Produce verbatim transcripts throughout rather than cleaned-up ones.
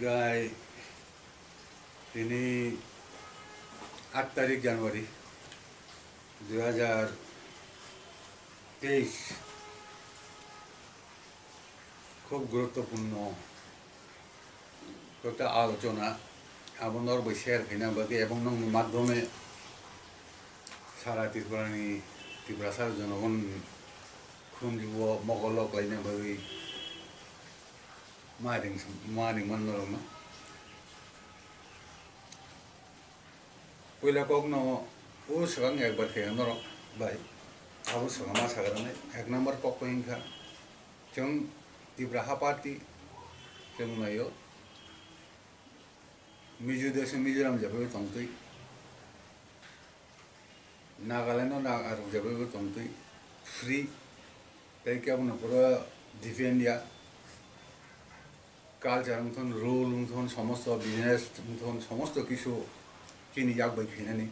Gai tini aat tarik January dui hajar teis, khub guruttopurno kota alochona abo norok bai share khaina bagwi ebong nokni madhyome sara Tripurani, Tiprasa jonogon khunjugo mokolo klaina bagwi ma ring, ma ringman norokno. Puila kokno o swkang ekbar khe norok bai abo swkang ma sagra nai. Ek number kok ko hinkha chwng Tipra ha party chwng naio Mizo desh Mizoram jabaibo tongtwi, Nagaland no na arok jabaibo tongtwi free, tei kebono pura defend ya. Culture wngthon, rule wngthon, somosto business wngthon, somosto kisu chini yak bai khainani.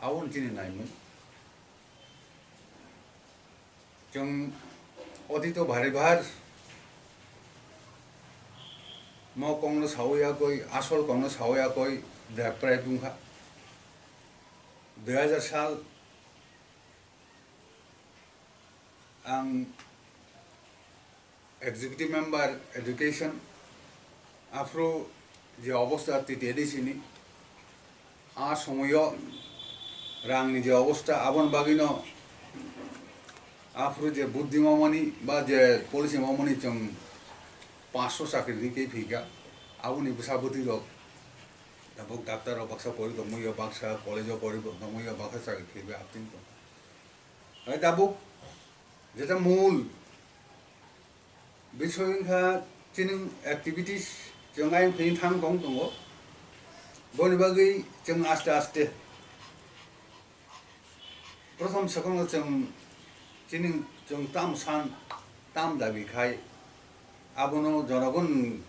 Aboni chini naimung. Chwng otito bhari bhar mo kongno sawi yakoi, asol kongno sawi yakoi, beprai bungkha. Dui hajar sal ang executive member education, aphuru je obostha T T A D C ni, a somoyo rangni je obostha, aboni bagwino aphuru je buddhi mamani ba je policy mamani chwng panchsho chakri rikhe phika, aboni bwsa bwtwi rok tabuk doctor rok baksa pori tongmani, baksa college o pori tongmani, baksa chakri khe apting tong. Hai tabuk jeta mul bisoy wngkha chini activities chwng ayang phai thang tong tongo. Boni bagwi chwng aste aste prothom swkangno chwng chini chwng tam san tam dabi khai abono jonogon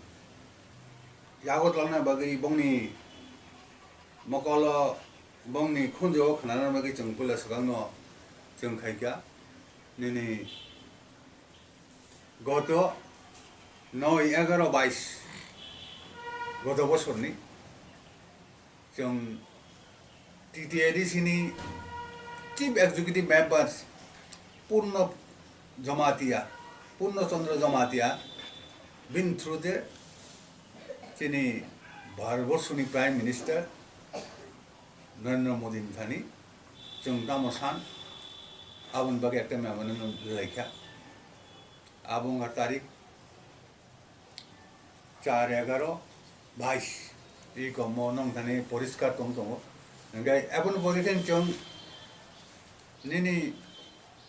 yago twlangna bagwi bongni mokolo bongni khunju o khwnana bagwi chwng puila swkangno chwng khaikha nini goto noi egaroh bais goto bosorni chwng T T A D C ni Chief Executive Members Purno Jamatia, Purno Chandra Jamatia bini through de chini Bharatborsoni Prime Minister Narendra Modi ni thani chwng tamo san aboni bagwi ekta memorandum laikha. Abo wngkha tarik char egaroh bais, iko mo nong thani poriskar tong tongo. Hingke aboni pore khe chwng nini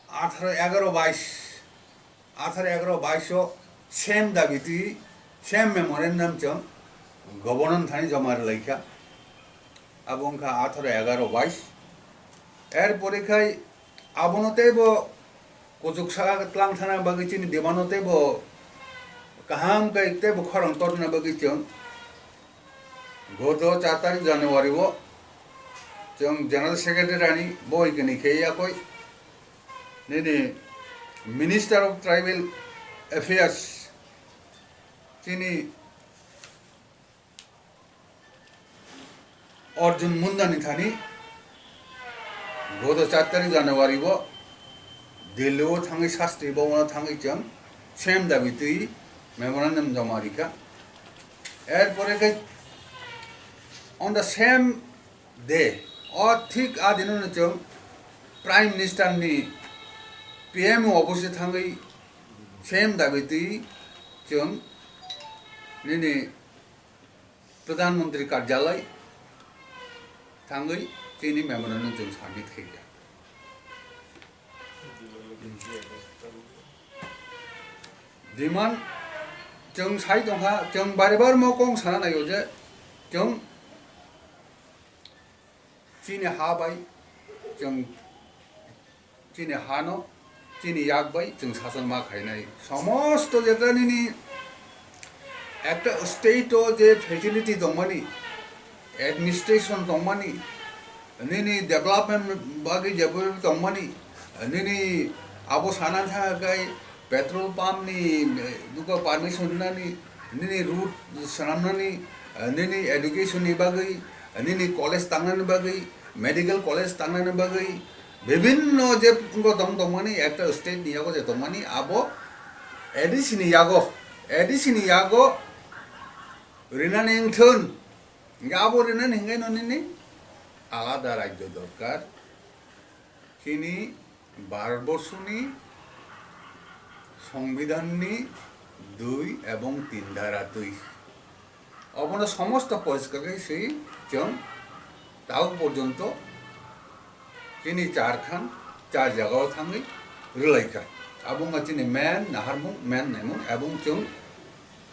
atharo egaroh bais, atharo egaroh bais o same dabi twi, same memorandum chwng governor thani joma rwlaikha. Abo wngkha atharo egaroh bais. Er pore khai abono teibo kuchuk saka tlang thana bagwi chini debano teibo kaham kai teibo khorang torna bagwi chwng goto char tarik January o chwng General Secretary ani boi kani khe yakoi nini Minister of Tribal Affairs chini Arjun Munda ni thani goto char tarik January o Delhi o thangwi Shastri Bhavan o thangwi chwng same dabi twi memorandum joma rikha. Er pore khe on the same day, o thik a dino no chwng Prime Minister ni P M O office o thangwi same dabi twi chwng nini Pradhan Mantri Karjalay thangwi chini memorandum chwng submit khaikha. Demand chwng sai tongkha, chwng bari bar mo kong sana naio je chwng chini ha bai chwng chini hano, chini yak bai chwng sachang ma khainai. Somosto jeta nini ekta state o je facility tongmani, administration tongmani, nini development bagwi jebo tongmani, nini abo sana thangkha kai Petrol pump ni, eh, duka permission nani, nini road swnamnani, eh, nini education ni bagwi, eh, nini college tangnani bagwi, medical college tangnani bagwi, bibhinno je wngkha tong tongmani, ekta state ni yago je tongmani, abo A D C ni yago, A D C ni yago rinani wngthun. Hingke abo rinani hingke no nini alada rajyo dorkar. Chini Bharatborsoni Songbidanni dui ebong tin dhara twi. Obono somosto poriskar khe swi chwng tabuk porjonto chini Jharkhand char jagao thangwi rwlaikha. Abo wngkha chini main naharmung, main naimung, ebong chwng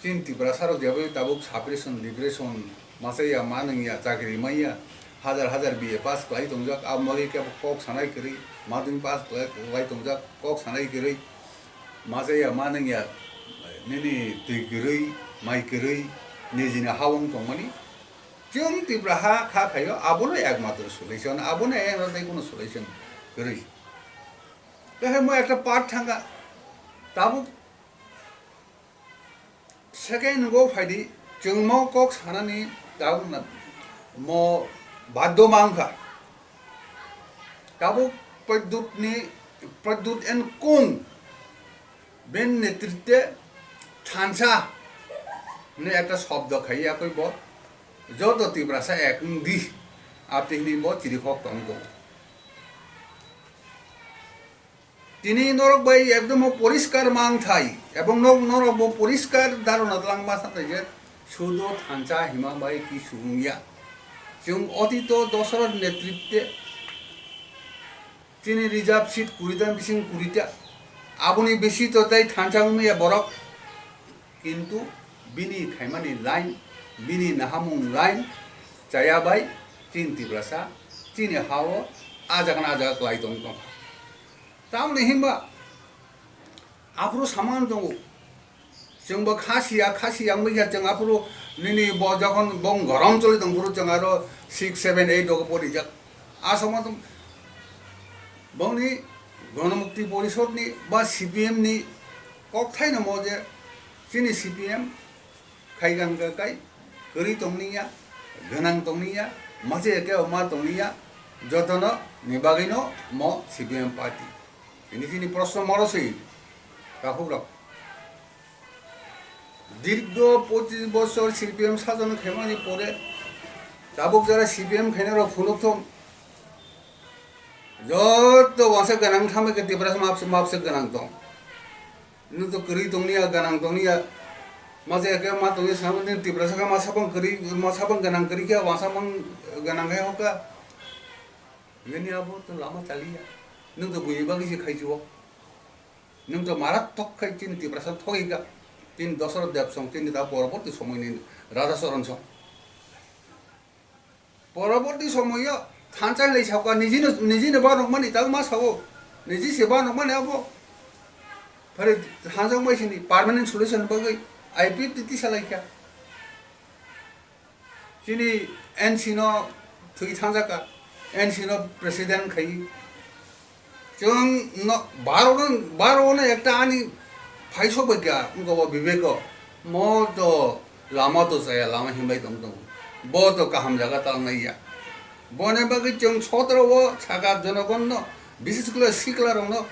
chini Tiprasarok jebai tabuk suppression, depression, masa ya, ma nung ya, chakri ma ya, hajar hajar B A pass khlai tongjak, abo bagwi kebo kok sanai kwrwi, madhyamik pass khlai, khlai tongjak, kok sanai kwrwi, masa ya, ma nung ya, nini twi kwrwi, mai kwrwi, nijini ha wng tongmani. Chwng Tipra ha kha khaio, abono ekmatro solution, abono ekmatro tei kono solution kwrwi. Tei hai mo ekta part thangkha, tabuk second go phaidi, chwng mo kok sanani tabuk na mo baddo ma wngkha. Tabuk Pradyut ni, Pradyut and Kung ben netritwe thansa hwnwi ekta shobdo khai yakwi bo joto Tiprasa ek wng di, abo twi hwnwi bo chirikhok tong tongo. Tini norok bai ekdom poriskar mang thai, ebong nok norok bo poriskar dharona twlang ma sa thai je sudo thansa hima bai ki sung ya. Chwng otito Dosoroth netritwe chini reserve seat kuri ta bising kuri ta, aboni bisi to tei thansa wngya borok. Kintu bini khaimani line, bini nahamung line chaya bai chini Tiprasa, chini hao ajak na ajak lai tong tong. Tamoni hinba aphuru saman tongo. Chwng bo kha siya, kha siya wngwi kha chwng aphuru nini bo jokhon bong gorom choli tong phuru chwng aro six, seven, eight rogo porijak. A somo tong bongni Ganamukti Porishod ni ba C P M ni kokthai no mo je chini C P M khai gang kai kwrwi tong niya, gwnang tong niya, mase ke ma tong niya, jotono ni bagwi no mo C P M party. Ini chini proshno moro swi, takhuk rok. Dirgho pochis bochor C P M sajon khaimani pore, tabuk jara C P M khainai rok phunuk thung. Joto wangsa gwnang thambai khe Tiprasa mapse, mapse gwnang tong. Nwng to kwrwi tong niya, gwnang tong niya. Mase ke ma tong niya, samo din Tiprasa khe ma sabang kwrwi, ma sabang gwnang kwrwi khe wangsa mang gwnang khe hokha. Bini abo to lama chaliya. Nwng to buini bagwi se khaichuo. Nwng to maratwk khai chini Tiprasa thogika. Chini Dosoroth Debsong, chini ta poroborti somoini Radha Charan song. Poroborti somoyo thansa lai sauka nijino, nijino ba nokmani tang ma sao. Niji se ba nokmani abo. Phare thansa mai sini permanent solution bagwi I P F T tisa laikha. Chini N C no thwi thangjaka, N C no president khai. Chwng no baro no, baro no ekta ani phaisok bai kha, wngkha bo Vivek o. Mo to lama to chaya, lama himbai tong tong. Bo to kaham jaga tal nai ya. Boni bagwi chwng sotro o saka jonogon no, bises kore sikla rok no,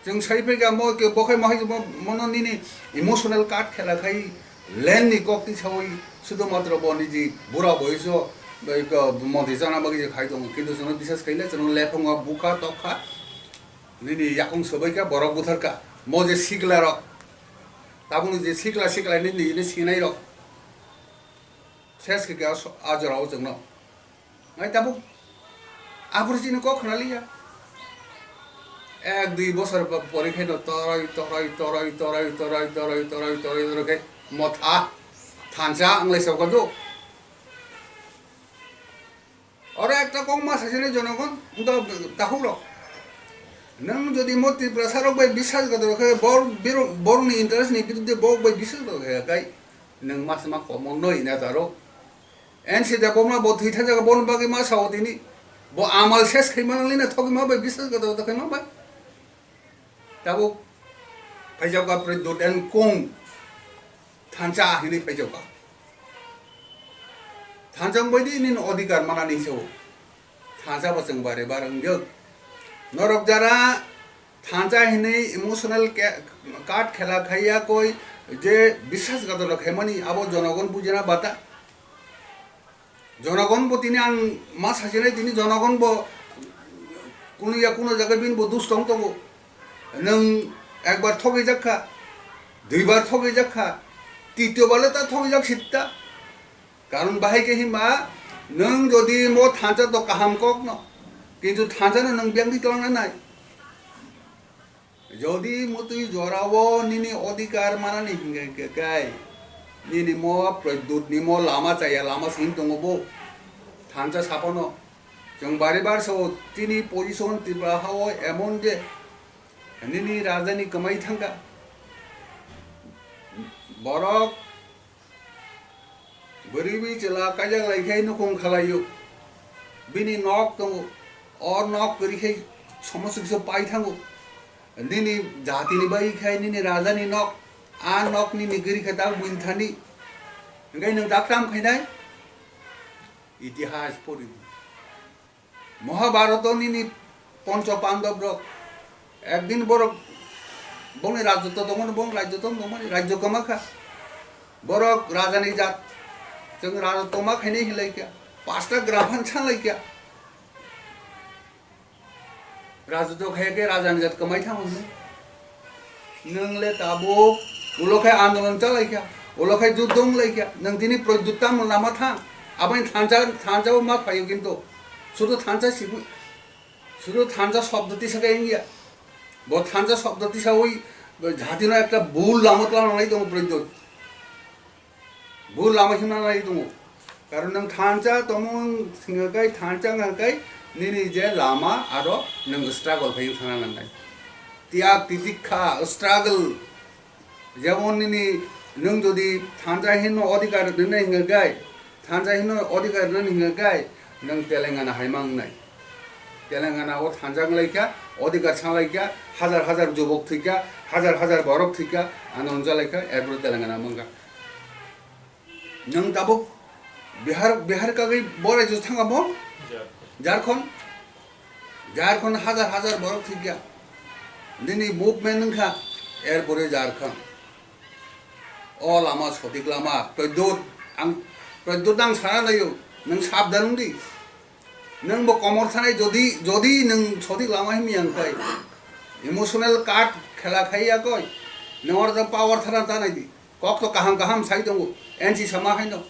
chwng sai phikha mo ke bo khai mo hai mo, mono nini emotional cut khela khai land ni kok ti sawi sudo matro bo niji bura boiso bai ko montri chana bagwi je khai tongo, kintu chwngno bisas khaile chwngno lephungo bukha tokha nini yakung sobai kha borok buthar kha mo je sikla rok tabukni je sikla sikla nini nini sinai rok ses khe khe a jorao chwngno. Ngai tabuk aphuru chini kok khna liya. Ek dui bosor po-, pori khe no toroi, toroi, toroi khe motha thansa ang lai sokha do. Oro ekta kok ma sasini jonogon, wngkha takhuk rok. Nwng jodi mo Tiprasa rok bai bisas goto khe bor-, biro-, borokni interest ni biruddhe borok bai bisas goto khe kai nwng ma se ma komo noi na taro. N C Debbarma bo thwi thajak, boni bagwi ma sao tini. Bo amal ses khai manang lina thogwi ma bai bisas goto goto khai ma bai. Tabuk Phaijakha Pradyot and Kung thansa hinwi phaijakha. Thansa wngbai di nini odhikar manani se o. Thansa bo chwng bare bar wngjak. Norok jara thansa hinwi emotional ke-, card khela khaiya koi je biswas gatoro khaimani abo jonogon bujina bata. Jonogon bo tini ang ma sachinai tini jonogon bo kuno ya kuno jaga bini bo dus tong tongo. Nwng ekbar thogwi jak kha, duibar thogwi jak kha, titiyo bale ta thogwi jak sitta. Karon bahai khe hima nwng jodi mo thansa to kaham kok no, kintu thansa no nwng biyang di tong nai. Jodi mutwi jorao nini odhikar manani hingka khe kai, nini mo Pradyot ni mo lama chaya, lama sing tongo bo. Thansa saphano. Chwng bari bar sao tini position Tripura hao emon je nini rajani kwmai thangka. Borok Bwrwi bai chwla kaijak lai khe nukhung khalaio. Bini nok tongo. O nok kwrwi khe somoso kisa pai thango. Nini jatini bai khe nini rajani nok. A nok nini giri khe tak buini thani. Hingkhe nwng tak tam khainai? Itihas pori. Mahabharato nini Poncho Pandab rok ekdin borok bongni rajotto tongmani, bong rajotto tongmani, rajyo kwma kha. Borok rajani jat, chwng rajotto ma khainai hinlai kha. Pasta gram phan sanlai kha. Rajotto khaiya khe rajani jat kwmai thango hwnwi. Nwng le tabuk ulo khai andolon chalai kha, ulo khai juddho wng lai kha. Nwng tini Pradyot tamo lama thang. Aboni thansa, thansa o ma phaio kintu. Sudu thansa simi, sudu thansa shobdo tisa khe wngya. Bo thansa shobdo tisawi jatino ekta bul lama twlang nai tongo Pradyot. Bo lama himna nai tongo. Karon nwng thansa tongmung singha kai, thansa wngkha kai, nini je lama aro nwng struggle khai thangna nangnai. Tiyag titikha, struggle. Jemon nini nwng jodi thansa hinno odhikar rwnai hingkha kai, thansa hinno odhikar rwnai hingkha kai, nwng Telangana hai mangnai. Telangana o thansa wnglaikha, odhikar sanglaikha, hajar hajar jubok thwikha, hajar hajar borok thwikha, ano wngja laikha, erpore Telangana mangkha. Nwng tabuk Bihar, Bihar kagwi bo rajyo thangkha bo? Jharkhand. Jharkhand. Jharkhand hajar hajar borok thwikha. Nini movement wngkha, erpore Jharkhand. O lama sotik lama, Pradyot, ang, Pradyot ang sana nayo, nwng sabdan wngdi. Nwng bo komor thanai jodi, jodi nwng sotik lama himya wngkhe, emotional card khela khaiya koi, nwng oro power thana tanai di. Kok to kaham kaham sai tongo, N C sama haino.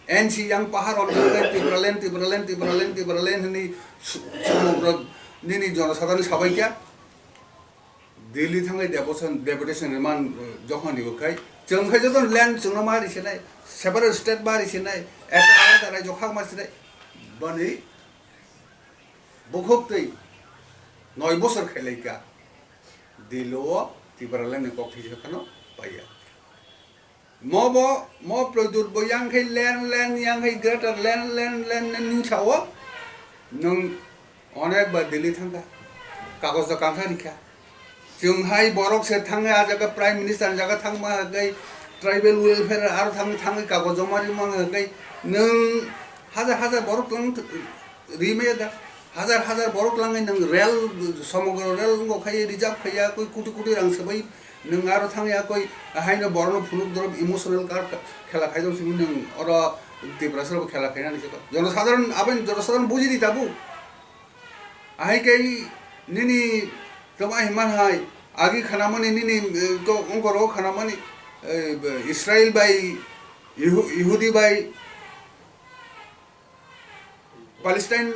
N C yang pahar on Tipraland, Tipraland, Tipraland, Tipraland hwnwi su-, somogro nini jonosadharoni sabai kya? Delhi thangwi devotion, deputation rwman, uh, jokhon ribo khai, chwng khai joto land chwngno ma risinai, separate state ma risinai, ekta alada rajyo khak ma risinai, bani bukhuk twi noi bosor khailai kha, Delhi o Tipraland ni kok thai se phano paiya. Mo bo, mo Pradyot bo yang khai len len, yang khai greater len len len len nung sao. Nung onek bar Delhi thangkha. Kagoj da kangkha rikha. Chwng hai borok se thangwi a jaga Prime Minister ni jaga thangma hai, tribal welfare aro thang, thangwi kagoj joma rima hai, nung hajar hajar borok lang rimaya da. Hajar hajar borok langwi nwng rel, somogro rel wngkha khai reserve khaiya, koi koti koti rang swbai nwng aro thangya, koi haino borokno phunuk dorop emotional card khela khaijak simi nwng oro Tiprasa rok khela khainani se. Jonosadharon, aboni jonosadharon buji di tabuk. Ahai khe nini tamo ahi man hai, agi khanamani nini, eh, ko ongkoro khanamani, eh, Israel bai Ihu-, Ihudi bai Palestine,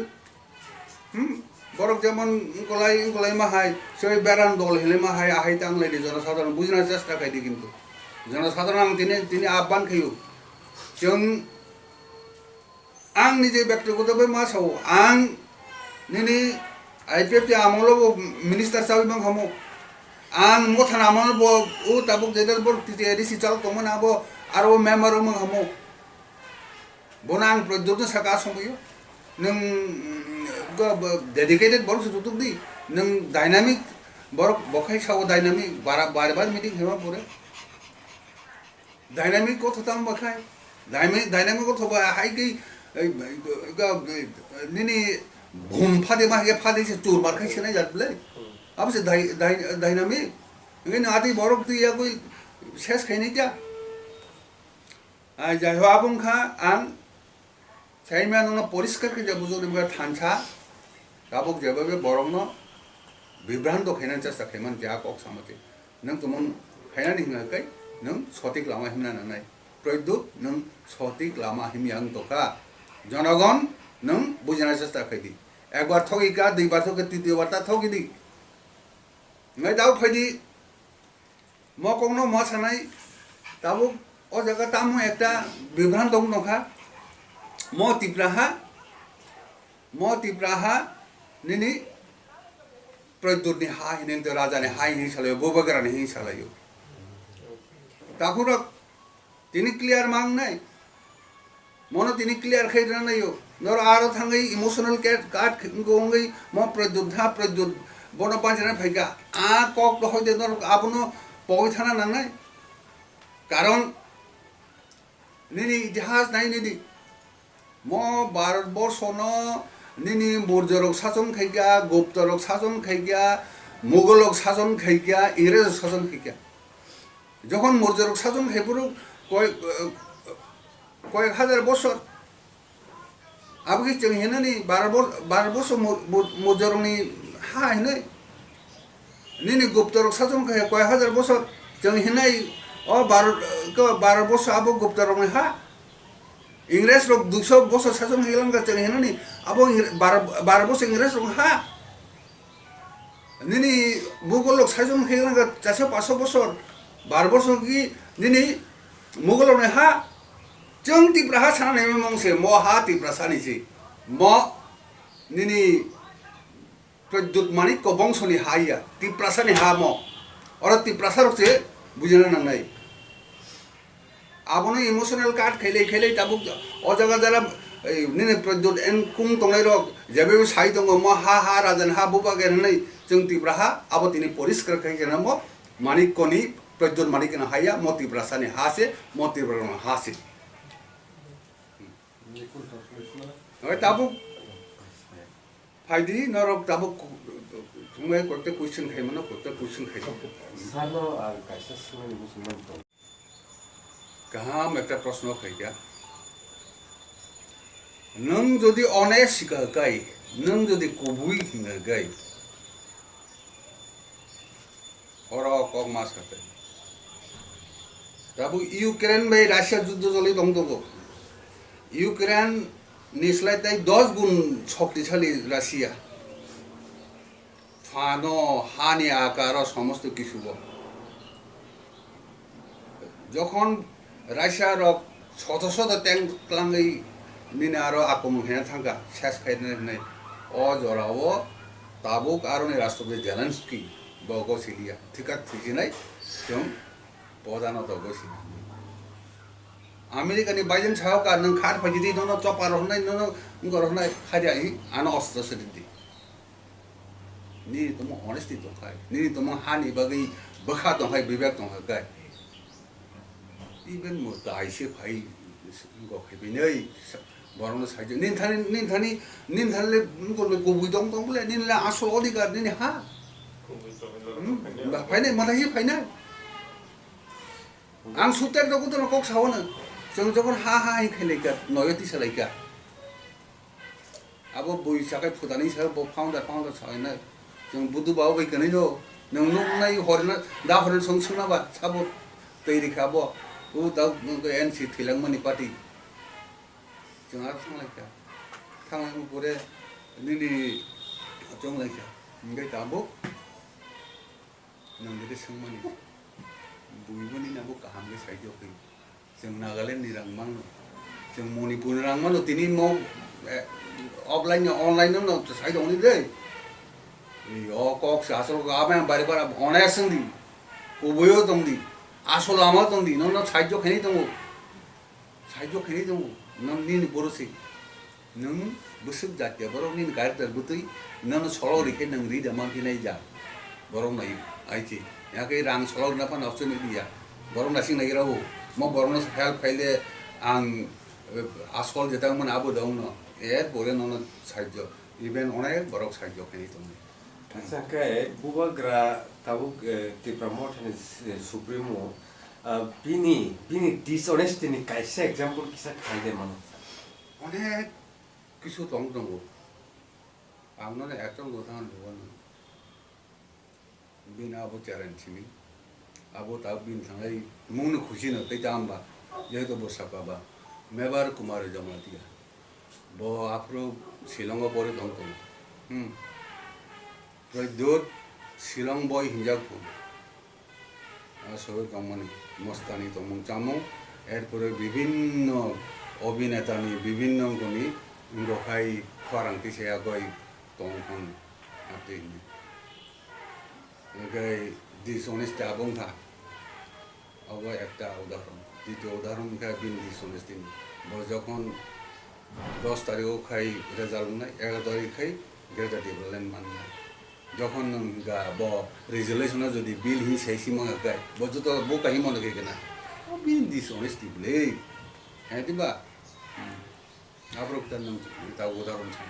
hmm, borok jemon wngkolai, wngkolai ma hai, se beran dol hinwi ma hai, ahai ta wnglaidi jonosadharon bujina chesta khaidi kintu. Jonosadharon ang tini, tini abban khayu. Chwng, ang nije bektigoto bai ma sao, ang nini I P F T amolo bo minister sawi mang hamo. Ang mothana amolo bo o tabuk jedar borok T T A D C chalok tongmani abo aro member wng mang hamo. Bono ang Pradyotno saka asombaio. Nwng, mm, go-, bo-, dedicated borok se tutuk di. Nwng dynamic, Borok bo khai sao dynamic, bara-, bar bar meeting khema pore. Dynamic kotho tamo ba khai? Dynamic, dynamic kotho ba hai khe, ei, ei, ga-, ei, nini bhum phade ma hai phade se tur mar khai senai jat bwle. Abo se dy-, dy-, dynamic. Ngai no ati borok twi ya koi ses khai nai kya? Ai jai ho abong kha ang Saimano no poriskar khe je bujoni bwkha thansa, tabuk jebabe borokno bibranto khainani chesta khaimani je a kok sama se. Nwng tumung khainani hwnka khe nwng sotik lama himna nangnai. Prodyot nwng sotik lama himya wng tongkha. Jonogon nwng bujina chesta khaidi. Ekbar thogika, duibar thogika, titiyo bar ta thogidi. Ngai dao phaidi. Mo kokno mo sanai, tabuk o jaga tamo ekta bibranto wng tongkha. Mo Tipra ha, mo Tipra ha nini Prodyotni ha hinwi, rajani ha hinwi salaio, Bubagrani hinwi salaio. Takhurok tini clear mangnai. Mono tini clear khai rwna naio. Noro aro thangwi emotional card, card wngwi mo Pradyut ha Pradyut bono panchana phaikha. A kok to hoide noro abono pogwi thana nangnai. Karon nini itihas nai nini. Mo Bharat borso no nini Mourya rok sason khaikha, Gupta rok sason khaikha, Mughal rok sason khaikha, Ingrej rok sason khaikha. Jokhon Mourya rok sason khai phuru koi, koi hajar bosor. Abo khe chwng hinani baro bo-, baro bosor Mo-, Mo-, Mourya rokni ha hinwi. Nini Gupta rok sason khai koi hajar bosor. Chwng hinai o baro, ko baro bosor abo Gupta rokni ha. Ingres rok duiso bosor sason khai langkha chwng hinani abo Ingre-, baro, baro bosor Ingres rokni ha. Nini Mughal rok saison khe wngkha chairso paso bosor, bar bosor ki nini Mughal rokni ha, chwng Tipra ha sana nai mong se, mo ha Tiprasa ni se, mo nini Pradyut Manikya bongso ni ha ya, Tiprasa ni ha mo, oro Tiprasa rok se bujina nangnai. Abono emotional card khailai khailai tabuk o jaga jara, ei, nini Pradyut en kung tongnai rok, jebe sai tongo, mo ha ha rajan ha bubager hinwi chwng Tipra ha, abo tini poriskar khai kheno mo Manikya ni, Pradyut Manikya ni ha ya, mo Tiprasa ni ha se, mo Tipra ni ha se. Oi tabuk phaidi norok tabuk ku-, thumai koite question khai mano, koite question khai mano. Sano ang kaisa swngmani muchungmani tong. Kaham ekta proshno khaikha. Nwng jodi honest hwnkha hwkai, nwng jodi kubui hwnkha hwkai, oro kok ma sakhe. Tabuk Ukraine bai Russia juddo joli tong tongo. Ukraine ni slai tai dos gun shoktisali Russia. Phano, hani akaro, somosto kisu bo. Jokhon Russia rok soto soto tank twlangwi nini aro akromon khaina thangkha, ses khaina hinwi. O jorao tabuk aroni Rashtrapati Zelensky bo gosiliya. Thika thwijinai chwng podano to gosina. America ni Biden sao ka nwng khar phaidi di nono chopper rok hnai, nono ngor hnai khadia hi ano ostro sedi di. Nini tomo honesty tongkhai, nini tomo hani bagwi bwkha tongkhai, bibek tongkhai kai. Even mo tai se phai go khai binai borokno sai nini thani, nini thani, nini thani le ngor le kubui tong tong le, nini le asol odhikar nini ha. Hmm? Ba phainai, mathai se phainai. Ang sutek dogo tono kok sao no. Chwng jokhon ha ha hai khailai ka, noyo tisa lai ka. Abo bui sakai phutani sa bo founder, founder sa na. Chwng budu babu bai kanai no. Nwng nuk nai horna, da horna song suna ba, sabo tei rikha bo. U da N C thilang mani party. Chwng ar thang lai ka. Thang lai pore nini chong lai ka. Ngai ta bo. Nwng jodi swngmani, buibo nini abo kaham khe saijak khe. Chwng Nagaland ni rang mano, chwng Manipur ni rang mano, tini mo, eh, offline ni online no sai tongni de. Ei, o kok se asol kok, abo yang bari bara honest wng di, kubui o tong di, asol lama tong di, nono saijak khainai tongo. Saijak khainai tongo, nwng nini borok se. Nwng bwswk jatiya borok nini character bwtwi, nono solok rikhe nwng ri da mankhe nai ja. Borok nai, aiti. Yake rang solok na pan option dia. Borok nasing nai rao. Mo borok no help khaile ang, eh, asol jeta man abo dong no. Er pore no no sahajyo. Even onek borok sahajyo khaini tongo. Acha, khe bubagra tabuk, eh, Tipra Mothani, eh, Supremo, ah, bini, bini dishonesty ni kaisa example kisa khai de mano. Onek kisu tong tongo. Ang no ekdom gotha ang lugo no. Bini abo challenge sini. Abo ta bini thangai mungno khusi no tei ta hamba. Jehetu bo saka ba. Mebar Kumar Jamatia. Bo aphuru Shillong o pori tong tongo. Hmm. Pradyot Shillong boy hinjak phu. A sogwi tongmani mostani tongmung chamung. Erpore bibinno obhinetani bibinno wngkoni wngkha khai khorang tisa yagwi tong hwn. Atwi hwnwi. Hwnkhe dishonesty abo wngkha. Obo ekta udahoron. Ditiyo udahoron wngkha bini dishonesty ni. Bo jokhon dos tarikh khai result wngnai, egaroh tarikh khai greater development mannai. Jokhon nwng ga bo resolution o jodi bill hin sei simo ga kai, bo joto bo kahim mano khe gana. O bini dishonesty bwle. Hai diba? Hmm. Aborok ta nwng ta udahoron sa.